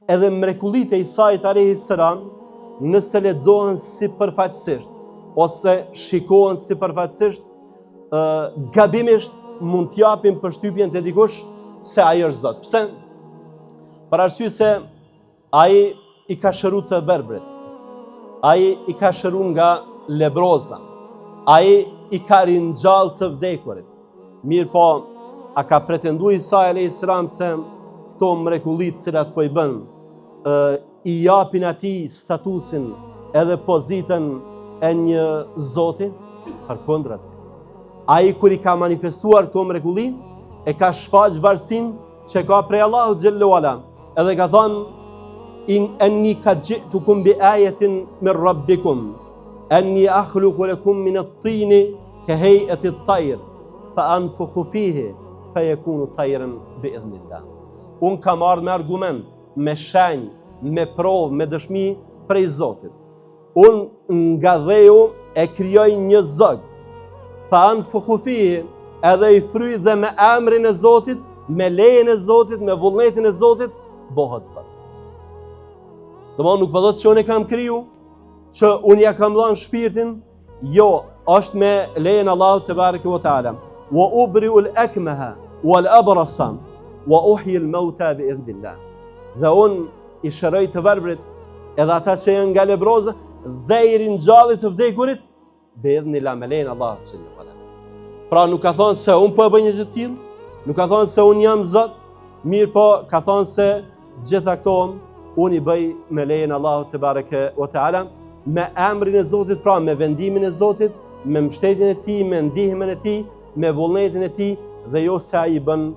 Edhe mrekullitë e Isait alejhi selam, nëse lexohen sipërfaqësisht ose shikohen sipërfaqësisht, ë gabimisht mund të japin përshtypjen te dikush se ai është Zot. Pse? Për arsye se ai i ka shëru të verbrit. Ai i ka shëru nga lebroza. Ai i ka ringjall të vdekurit. Mirëpo, a ka pretendu Isai alejhi selam se këto mrekulli të cilat po i bën, i japin atij statusin edhe pozitën e një zoti? Përkundrazi. Ai kur i ka manifestuar këto mrekulli, e ka shfaq varësinë që ka prej Allahut xhelle ue ala. Edhe ka thonë, in enni kad xhi'tukum bi ajetin min rabbikum, enni akhluku lekum min et-tini ke hejeti tajr, fa anfukhu fihi, fe jekunu tajren bi idhnillah. Unë kam ardhë me argument, me shenjë, me provë, me dëshmi prej Zotit. Unë nga dheu e krijoj një zog. Fa anfukhu fihi, edhe i fryj dhe me emrin e Zotit, me lejen e Zotit, me vullnetin e Zotit, bohet zog. Domethënë nuk po thotë që unë e kam kriju, që unë ja kam dhanë shpirtin, jo, është me lejen e Allahut tebareke ve teala. Wa ubriul ekmeha, wal abrasa, wa uhjil meuta bi idhnillah. Dhe unë i shëroj të verbrit, edhe ata që janë nga lebroza, dhe i ringjalli të vdekurit, bi idhnillah me lejen e Allahut xhelle ve ala. Pra nuk ka thonë se unë po e bëj një gjë të tillë, nuk ka thonë se unë jam Zot, mirëpo ka thonë se gjitha këto unë i bëj me lejen e Allahut tebareke ve teala, me emrin e Zotit, pra me vendimin e Zotit, me mbështetjen e tij, me ndihmën e tij, me vullnetin e tij, dhe jo se ai i bën.